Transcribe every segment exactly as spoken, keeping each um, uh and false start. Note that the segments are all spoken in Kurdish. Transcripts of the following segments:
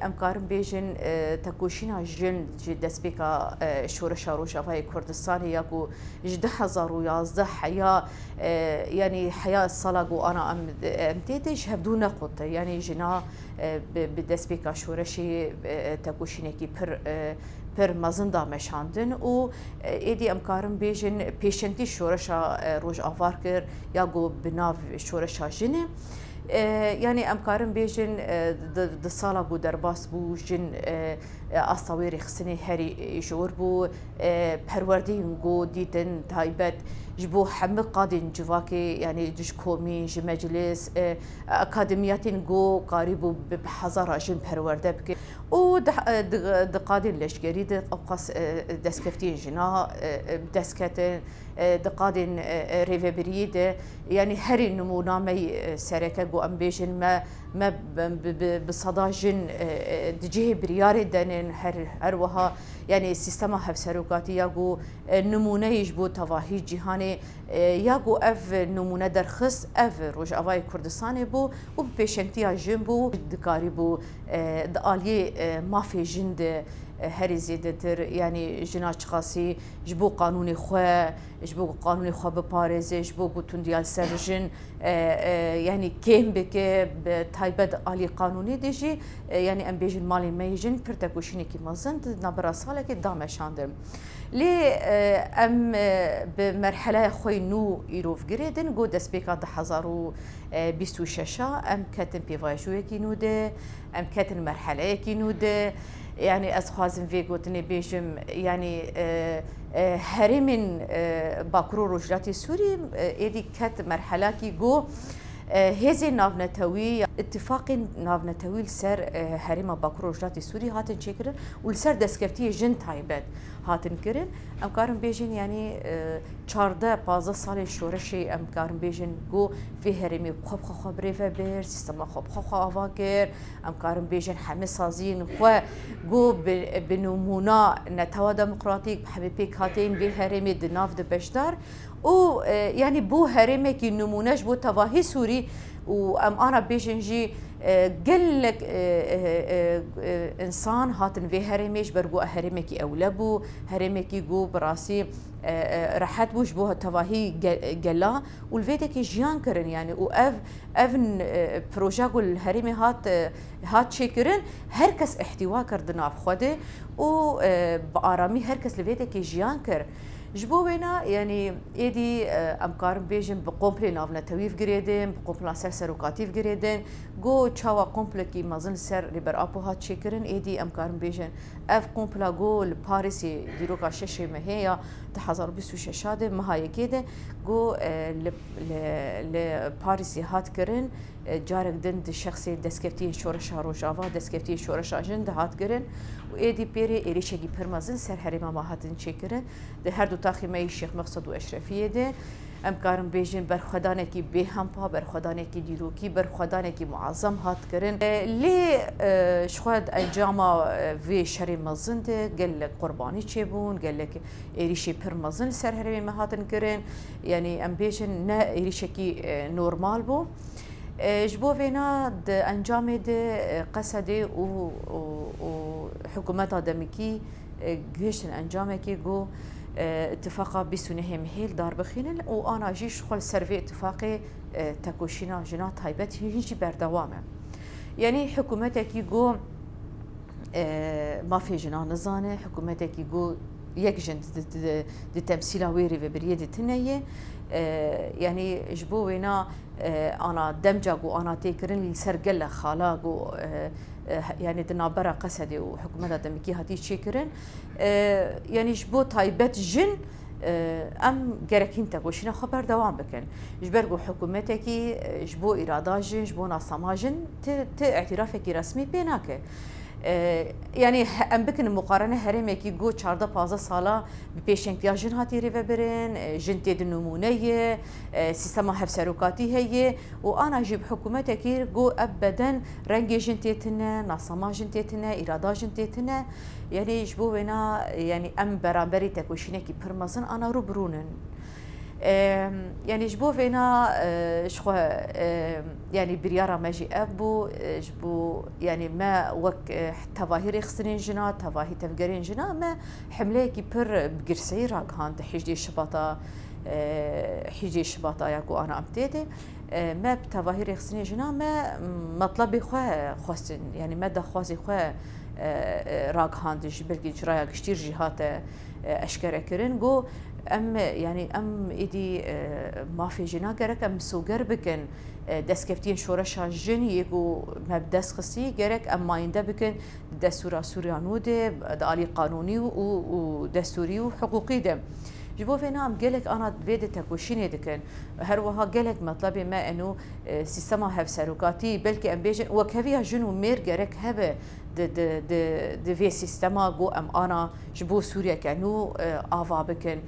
Em karin bêjin, e, tekoşîna jin ji destpêka, e, şoreşa Rojavayê Kurdistanê ya ku ji du hezar û yazdeh heya, e, yanî heya sala ku ana em, em tê de ji hevdû nequte. Yanî jina, e, bi, bi destpêka şoreşê, e, tekoşînekî pir, e, pir mezin da meşandin û, e, êdî em karin bêjin pêşengtî şoreşa, e, Rojava kir ya ku bi nav şoreşa jin e. E, yanî em karin bêjin, e, di, di sala ku derbas bû jin, e, e, asta wê rêxistinê herî, e, jor bû. E, perwerdeyên ku dîtin taybet ji bo hemî qadên civakê, yanî ji komîn, ji meclis, e, akademiyatên ku karîbû bi, bi hezara jin perwerde bike. Û di, e, di, di qadên leşkerî de ewqas, e, destkeftiyên jina, e, e, dest ketin. E, di qadên, e, e, rêvebiriyê de, yanî herî nimûna me yî, e, sereke ku em bêjin me, me bi, bi, bi, bi seda jin, e, e, di cihê biryarê de nin, her, her wiha, yanî sîstema hevserokatî ya ku, e, nimûneyê ji bo tevahî cîhanê, e, ya ku ev nimûne derxist, ev Rojavayê Kurdistanê bû û bi pêşengtiya jin bû, dikarîbû, e, di aliyê, e, mafê jin de, e, herî zêdetir, yanî jina çiqasî ji bo qanûnê xwe, ji bo ku qanûnê xwe biparêze, ji bo ku tundiya li ser jin, e, e, yanî kêm bike, bi taybet alî qanûnî de jî, e, yanî em bêjin malên me yê jin pir tekoşînekî mezin di navbera salekê da meşandin. Lê, e, em, e, bi merheleya xwe yê nû îrov girêdin, ku destpêka du hezar û bîst û şeş a em ketin pêvajoyekî nû de, em ketin merheleyekî nû de. Yanî ez dixwazim vê gotinê bêjim, yanî, e, e, herêmên, e, Bakur û Rojhilatê Sûrî, e, êdî ket merhelakî ku, e, hêzên navnetewî, îtîfaqên navnetewî li ser, e, herêma Bakur û Rojhilatê Sûrî hatin çêkirin û li ser destkeftiyê jin taybet hatin kirin. Em karin bêjin, yanî, e, çardeh pazdeh salên şoreşê em karin bêjin ku vê herêmê bi xwe bi xwe xwe birêve bir, sîstema xwe bi xwe xwe ava kir. Em karin bêjin hemî saziyên xwe ku bi, bi nimûna netewa demokratîk, bi hemî pêkhateyên vê herêmê di nav de beşdar û, e, yanî bû herêmekî nimûne ji bo tevahî Sûrî û em ana bêjin jî, e, gelek, e, e, e, e, însan hatin vê herêmê ji ber ku herêmekî ewle bû, herêmekî ku bi rastî, e, e, rehet bû ji bo tevahî ge-, gela û li vê dekê jiyan kirin, yanî û ev, ev, e, proje ku li herêmê hat, e, hat çêkirin, her kes îhtîwa kir di nav xwe de û, e, bi aramî her kes li vê dekê jiyan kir. Ji bo wêna, yanî êdî, e, em karin bêjin bi komplê navnetewî girêdin, bi kompla ser serokatî girêdin, ku çawa komplekî mezin li ser Rêber Apo hat çêkirin, êdî em karin bêjin ev kompla ku li Parîsê dîroka şeşê mehê ya du hezar û bîst û şeş a de, meha yekê de, ku, e, li, li, li Parîsê hat kirin, e, carek din di şexsê destkeftiyên şoreşa Rojava, destkeftiyên şoreşa jin de hat kirin û êdî pêrê êrîşekî pir mezin ser herêma me hatin çêkirin. Di her du taxê me yî Şêx Meqsed û Eşrefiyê de, em karin bêjin berxwedanekî bêhempa, berxwedanekî dîrokî, berxwedanekî muazem hat kirin. E, lê, e, ji xwe di encama, e, vê şerê mezin de gelek qurbanî çêbûn, gelek êrîşê pir mezin li ser herêmê me hatin kirin. Yanî em bêjin ne êrîşekî, e, normal bû. E, ji bo vêna di encamê de, e, Qesedê û, û, û hikûmeta demikî, e, gihiştin encamekê ku, e, îtifaqa bîst û nehê mehê li dar bixînin û ana jî ji xwe li ser vê îtifaqê, e, tekoşîna jina taybet hîn jî berdewam e. Yanî hikûmetekî ku, e, mafê jinan nizane, hikûmetekî ku yek jin di, di, di, di temsîla wê rêvebiriyê de tune ye. E, yanî ji bo wêna, e, ana demca ku ana tê kirin li ser gelek xala ku, e, e, yanî di navbera Qesedê û hikûmeta demikî hatî çêkirin. E, yanî ji bo taybet jin, e, em gerek hîn tekoşîna xwe berdewam bikin. Ji ber ku hikûmetekî, e, ji bo îrada jin, ji bo nasnama jin ti, ti îtirafekî resmî pê nake. E, yanî he-, em bikinin muqarene herêmekî ku çardeh pazdeh sala bi pêşengtiya jin hatî rêvebirin, e, jin tê di nimûne ye, e, sîstema hevserokatî heye û ana jî bi hikûmetekî ku ebeden rengê jin tê tune, nasnama jin tê tune, îrada jin tê tune. Yanî ji bo wêna, yanî em beramberî tekoşînekî pir mezin ana rû bi rû nin. Em, yanî ji bo vêna, e, ji xwe, e, yanî biryara me jî ev bû, e, ji bo, yanî me wek, e, tevahî rêxistinên jina, tevahî tevgerên jina me hemleyekî pir bi girseyî ragihand di hejdê Şibata, e, hejdê Şibata ya ku ana em tê de. E, me bi tevahî rêxistinên jina me, m, metlebê xwe xwestin, yanî me daxwazê xwe, e, e, ragihand ji belkî ji raya giştî jî hate, e, eşkere kirin. Got, em, yanî em êdî, e, mafê jina gerek em misoger bikin. E, destkeftiyên şoreşa jin yê ku me bi dest xistî gerek em mayînde bikin di destûra Sûriya nû de, di alî qanûnî û, û, û destûrî û hiqûqî de. Ji bo vêna em gelek ana vê de tekoşînê dikin. Her wiha gelek metlebê me eno, e, sîstema hevserokatî, belkî em bêjin wekheviya jin û mêr gerek hebe di, di, di, di vê sîstema ku em ana ji bo Sûriyeke nû, e, ava bikin.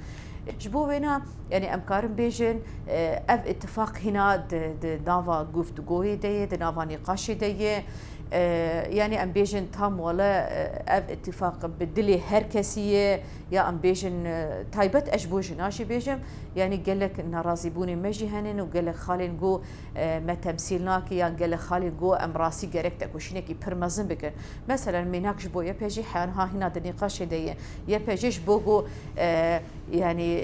Ji bo wêna, yanî em karin bêjin, e, ev îtifaq hîna di, di nava guftûgoyê de ye, di nava nîqaşê de ye. E, yanî em bêjin tam wele, e, ev îtifaq bi dilê her kesî ye, ya em bêjin, e, taybet ez ji bo jina jî bêjim, yanî gelek nerazîbûnê me jî henin û gelek xalên ku, e, me temsîl nake, yan gelek xalên ku em rastî gerek tekoşînekî pir mezin bikin. Meselen, mînak ji bo Y P G heya niha hîna di nîqaşê de ye. Y P G ji bo ku, e, yanî,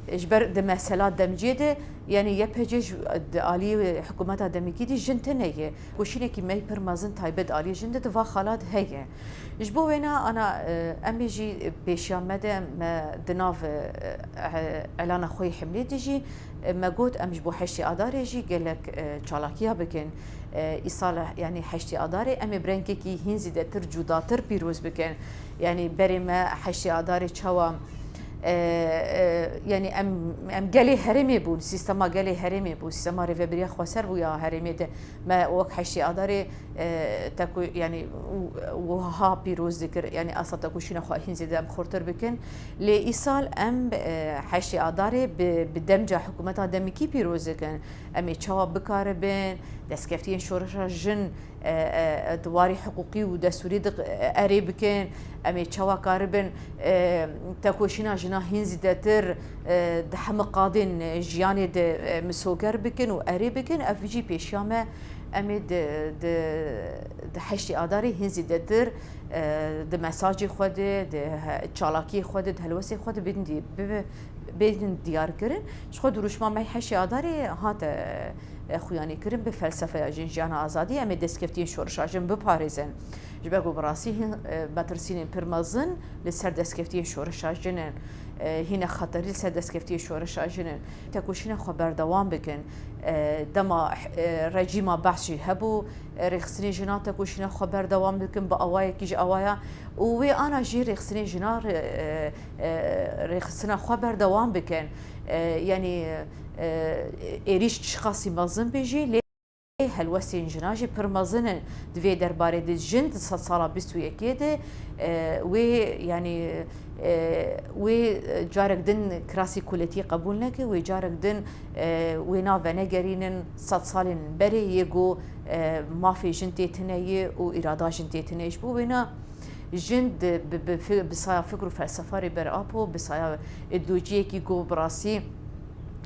n-, ji ber di mesela demciyê de, yanî Y P G ji, di alî hikûmeta demikî de jin tune ye. Tekoşînekî me pir mezin taybet alî jin de di va xala de heye. Ji bo wêna ana, e, em ê jî pêşiya me de me di nav, e, e, elana xwe yê hemlê de jî, e, me got em ji bo heştê Adarê jî gelek, e, çalakiya bikin. E, îsal, yanî heştê Adarê em ê bi rengekî hîn zêdetir cudatir pîroz bikin. Yanî berê me heştê Adarê çawa, e, e, yanî em, em gelê herêmê bûn, sîstema gelê herêmê bû, sîstema rêvebiriya xweser bû ya herêmê de. Me wek heştê Adarê, e, teku-, yanî, û, wiha pîroz dikir, yanî asta tekoşîna xwe hîn zêde em xurtir bikin. Lê îsal em, e, heştê Adarê bi, bi demca hikûmeta demikî pîroz dikin. Em ê çawa bikaribin, destkeftiyên şoreşa jin, e, e, di warî hiqûqî û destûrî de, e, erê bikin. Em ê çawa karibin, e, tekoşîna jina hîn zêdetir, e, di hemû qadên jiyanê de, e, misoger bikin û erê bikin. Ev jî pêşiya me. Em ê di, di, di heştê Adarê hîn zêdetir, e, di mesajê xwe de, di he-, çalakiyê xwe de, di helwestê xwe de bidin dî-, bibe-, bêjin diyar kirin. Ji xwe dirûşma me heştê Adarê hate, e, xuyanî kirin bi felsefeya jin, jiyana azadî. Em ê destkeftiyên şoreşa jin biparêzin. Ji ber ku bi rastî hîn, e, metirsînên pir mezin li ser destkeftiyên şoreşa jin in. E, hîne xeterî li ser destkeftiyên şoreşa jin in. Tekoşîna xwe berdewam bikin. E, dema, e, rejîma Behs jî hebû, e, rêxistinê jinan tekoşîna xwe berdewam bikin bi awayekî ji awaya û wê ana jî rêxistinê jinan re-, e, e, rêxistina xwe berdewam bikin. E, yanî, e, êrîş çiqasî mezin be jî lê helwestên jinan jî pir mezin in. Di vê derbarê de jin di sedsala bîst û yekê de, e, wê, yanî, e, wê carek din kirasî kuletiyê qebûl neke, wê carek din, e, wê nav venegerînin sed salên berê yê ku, e, mafê jin tê tune ye û îrada jin tê tune ye. Ji bo wêna jin di, bi, bi fi-, bi saya fikr û felsefa Rêber Apo, bi saya îdeolojiyekî ku bi rastî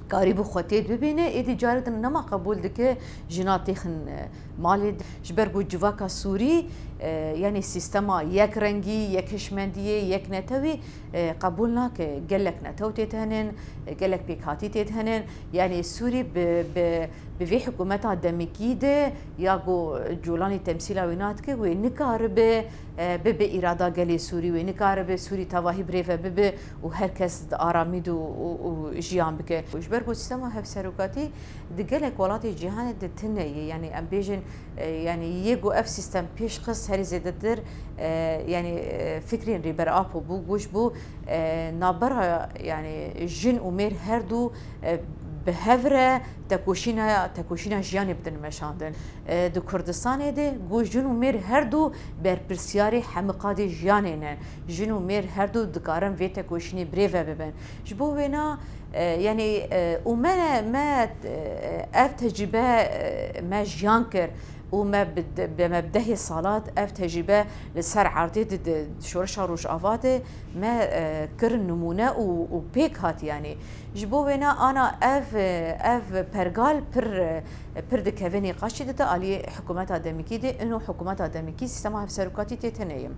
karîbû xwe tê bibîne, êdî carek din nema qebûl dike jina têxin, e, malê. Ji ber ku civaka Sûrî, e, yanî sîstema yek rengî, yek hişmendiyê, yek netewî, e, qebûl nake. Gelek netew tê tenin, e, gelek pêkhatî tê tenin. Yanî Sûrî bi, bi, bi vê hikûmeta demikî de ya ku Colanî temsîla wê nadike, wê nikaribe, e, bibe îrada gelê Sûrî, wê nikaribe Sûrî tevahî birêve bibe û her kes di aramî de û, û, û jiyan bike. Ji ber ku sîstema hevserokatî di gelek welatê cîhanê de tune ye, yanî em bêjin, e, yanî yê ku ev sîstem pêş xist herî zêdetir, e, yanî, e, fikrên Rêber Apo bû, ku ji bo, e, navbera, yanî jin û mêr her du, e, bi hev re tekoşîna, tekoşîna jiyanê bidin meşandin. E, di Kurdistanê de ku jin û mêr her du berpirsiyarê hemû qadê jiyanê ne. Jin û mêr her du dikarin vê tekoşînê birêve bibin. Ji bo wêna, e, yanî, e, û me, me, e, ev tecrîbe, e, me jiyan kir. û me bi de-, bi mebdehê salat ev tecrîbe li ser erdê di, di şoreşa Rojava de me, e, kirin nimûne û, û pêk hat, yanî. Ji bo wêna ana ev, e, ev pergal pir, e, pir dikeve nîqaşê de, de alî hikûmeta demikî de, ino hikûmeta demikî sîstema hevserokatî tê tenê ye.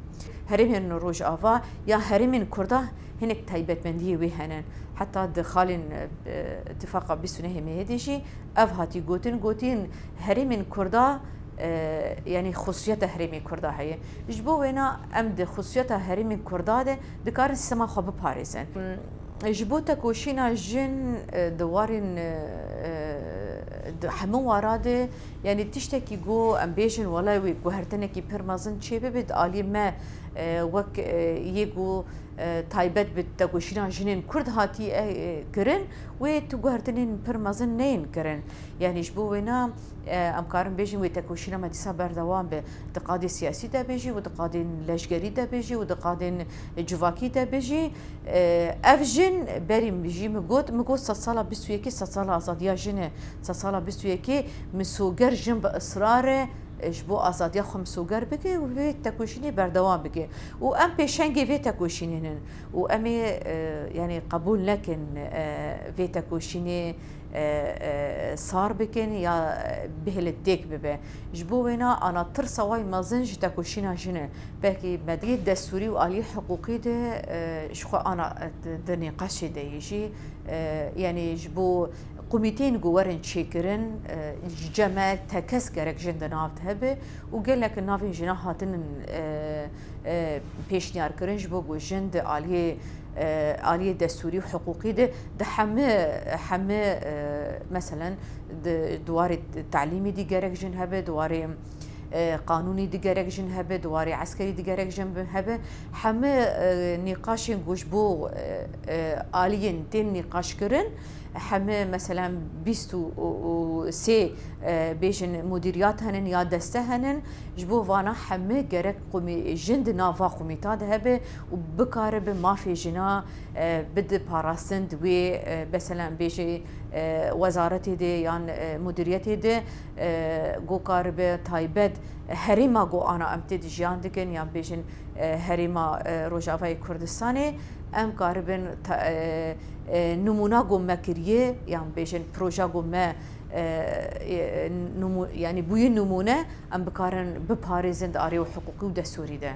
Herêmên Rojava ya herêmên Kurda hinek taybetmendiyê wê hene. Heta di xalên, e, Îtifaqa bîst û nehê Mehê de jî ev hatî gotin, gotin herêmên Kurda, e, yanî xusûsiyeta herêmê Kurda heye. Ji bo wêna em di xusûsiyeta herêmên Kurda de dikarin sîstema xwe biparêzin. Ji bo tekoşîna jin, e, di warên, e, e, di hemû wara de, yanî tiştekî ku em bêjin wele wê guhertinekî pir mezin çêbibe, di alî me, e, wek, e, yê ku, e, taybet bi tekoşîna jinên Kurd hatî, e, e, kirin, wê tu guhertinên pir mezin neyên kirin. Yanî ji bo wêna, e, em karin bêjin wê tekoşîna me dîsa berdewam be. Di qadê siyasî de be jî û di qadên leşgerî de be jî û di qadên civakî de be jî. E, ev jin berî jî min got, min got sedsala bîst û yekê sedsala azadiya jin e. Sedsala bîst û yekê misoger jin bi israr e, e, ji bo azadiya xwe misoger bike û vê tekoşînê berdewam bike. Û em pêşengê vê tekoşînê nin. Û em ê, e, yanî qebûl nekin, e, vê tekoşînê, e, e, sar bikin ya, e, bihêle têk bibe. Ji bo wêna ana tirsa way mezin ji tekoşîna jin e. Belkî mediyê destûrî û aliyê hiqûqî de, e, ji xwe ana, e, di, di nîqaşê de yê jî, e, yanî ji bo komîteyên ku werin çêkirin, e, ji cem me tekez gerek jin di nav de hebe û gelek navên jina hatinin, e, e, pêşniyar kirin ji bo ku jin di aliyê, e, aliyê destûrî û hiqûqî de, di hemî, hemî, e, meselen di, di warê telîmî dî gerek jin hebe, di warê, e, qanûnî dî gerek jin hebe, di warê eskerî dî gerek jin bi-, hebe. Hemî, e, nîqaşên ku ji bo, e, e, aliyên tên nîqaşkirin, hemî, meselen, bîst û sê, e, bêjin mudîriyat henin ya deste henin, ji bo vana hemî gerek komî-, jin di nav va komîta de hebe û bikaribe mafê jina, e, bide parastin di wê, e, meselen, bêjê, e, wezaretê de yan, e, mudîriyetê de, e, ku karibe taybet herêma ku ana em tê de jiyan dikin yan bêjin, e, herêma, e, Rojavayê Kurdistanê, em karibin ta-, e, e, nimûna ku me kiriye, yan bêjin proja ku me, e, e, nimû-, yanî bûye nimûne, em bikarin biparêzin di arê û hiqûqî û destûrî de.